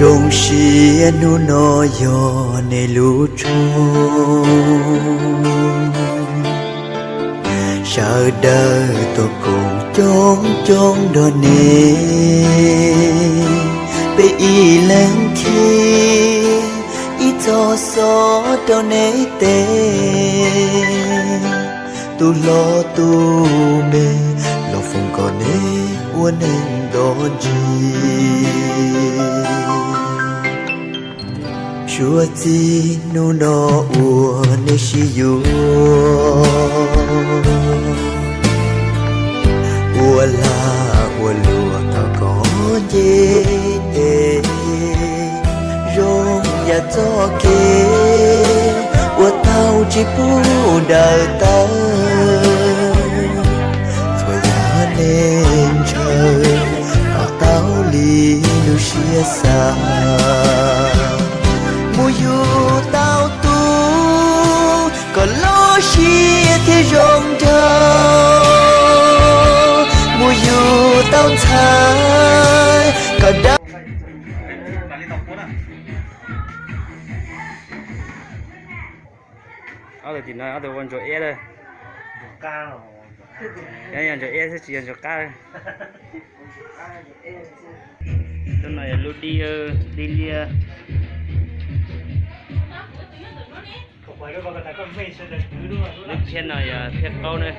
Zoo siab hnub no yog nej lub tshooj, sawv daws tuaj koom coob coob nrog nej, peb ib leeg khib ib txoj xov rau nej tej. Tus hlob tus me los foom kom nej ua neej nto ntsis. Suav txij hnub no ua nej sib yuav, ua lag ua luam thov kom nce tes, zoo yam txoj kev ua tau tsis pub daws tawv. Txhua yam nej ntshaw kom tau li lub siab xav, mus yug tau tus kom loj siab thiab zoo nraug, mus yug tau ntxhais kom dawb. Ob tug tim no ob tug ua ntsuag iab lawm. Yog ntsuag iab xwb tsis yog ntsuag qab. Lub no yog lub dib, dib liab. Lub phiab no yog phiab qaub na.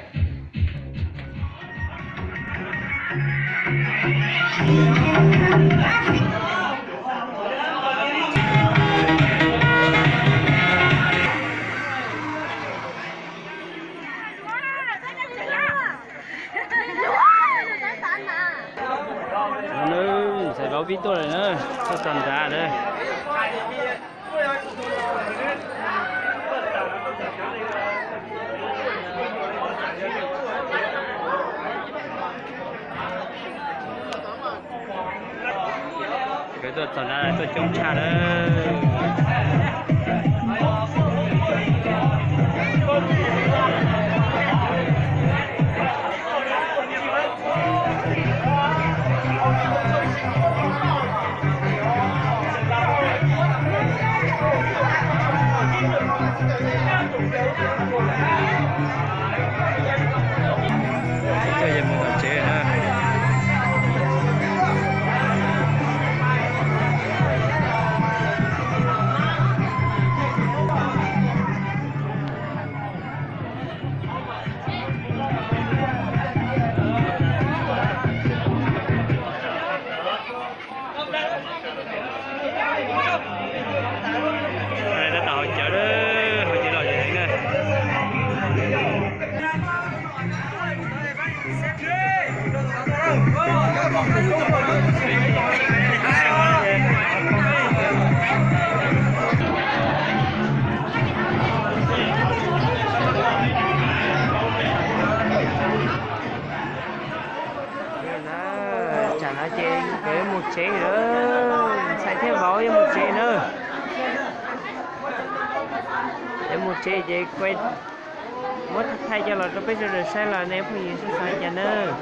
Ntxhais vauv pib tuaj lawm na, tuaj txog nrad lawm. Nkawd tuaj txog nrad tuaj coob tshaj lawm. Coj yawg mus tom tsev na. Tab tom haus cawv, haus cawv los yog heev na. Tsam no ces nkawd mus tsev lawm, ntxhais thiab vauv yuav mus tsev na. Yuav mus tsev ces muab thaij coj los rau peb sawv daws saib los nej phooj ywg sib xav cas nawb.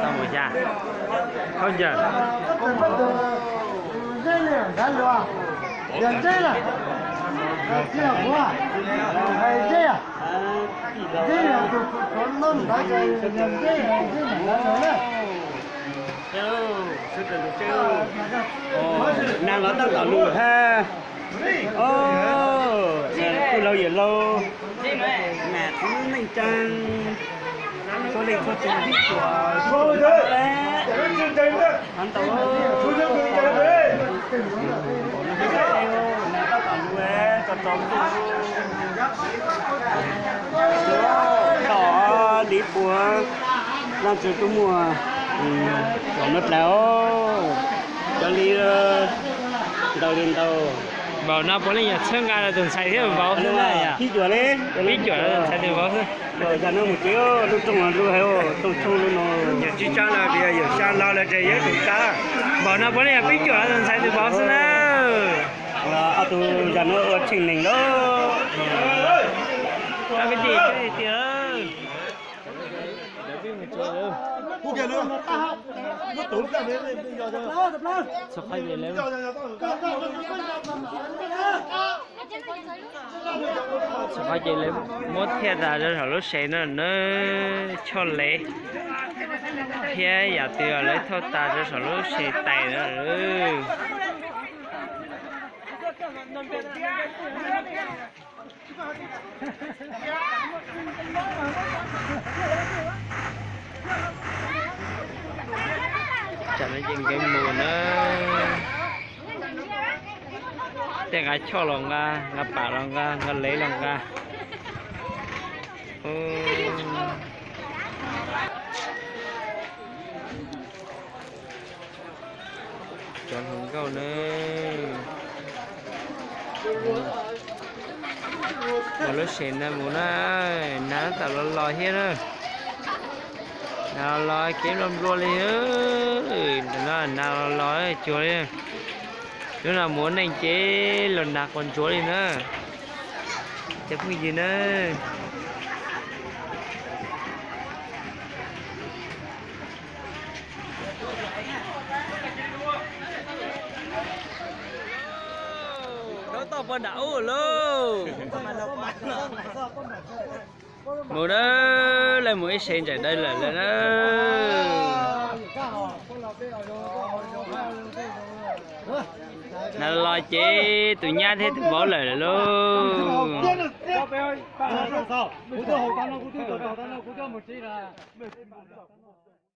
Tau mus xya, khaub ncaws. Neeg los tab tom lus hab. Kuj laug yawm laug, mas tub neej tsaa, txhua leej txhua tus tib cuam tub ntawd, hov ntau, neeg tab tom lus tso tso, tom div puav, Vaajtswv tub muaj tsom nuav dlawg, cov li ntau li ntau. Npaum no puav leej yog txhawb nqa rau tus ntxhais thiab vauv xwb na. Pib cuam li, pib cuam rau tus ntxhais tus vauv xwb. Yog no mus tsev, lub rooj lub hais, rooj tshoob lub no. Yawm tsib tsab lawm, yawm xya lawm, lawv tsev yawg tus tsab. Npaum no puav leej yog pib cuam rau tus ntxhais tus vauv xwb na. Ob tug zag nuav ua tsheej neeg lawm. Koj koj dim tiag. Txog qhov ces lawv, txog qhov ces lawv muab thiaj tas rau saum lub se na, na, choj lev thiab yam twg lawv thauj tas rau saum lub se tais na. Tsam no ces nkawd mus na. Tej nqa choj los nqa, nqa pam los nqa, nqa lev los nqa. Cov hluas nkauj na, yog lub seem na mus na, nas tam los los thiab na. Nas los los kev nplua nplua li, ntawm no nas los los cuag li. Lub no mus ua neej ces los nas quas ntsuav li na, cov phooj ywg na. Rau toj puag nram ub lauj. Mus na, lawv mus ib se ntsawm dawb lawm lawm na. Nas los ces tus nyab thiab tus vauv lawm lawm lauj.